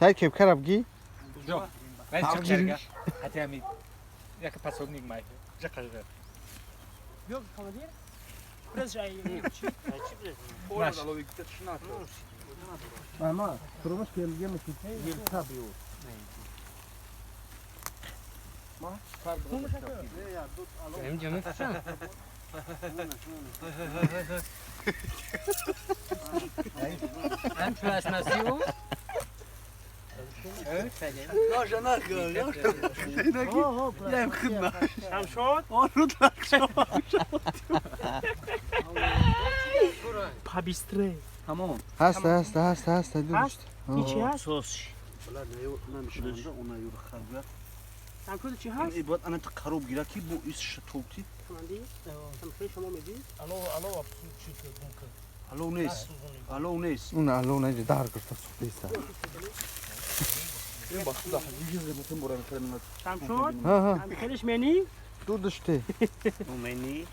Сай кепкара бги. Ай, хотя ми яка пособник май. Жакажы. Биё, командир. През жай. Наш. Мама, промаш келгем ел табио. Hem canı tutsana. Hem şu esnası o. Там шод. Побыстрее. Тамом. Ҳаст, ҳаст, ҳаст, ҳаст, Ҳаст? дӯст. Ин чи ҳаст? Сос. Там шод чи ҳаст? Бояд ана қароб гира ки бо ис шитобти. Командир. Там шод шумо меди? Алло, алло, чӣ гумка. Алов нест. Алов нест. Он алло наҷа дар гирифта сухтиста. Там шод. Ҳа, ҳа. Там хелеш мени? Ду душте. Умени.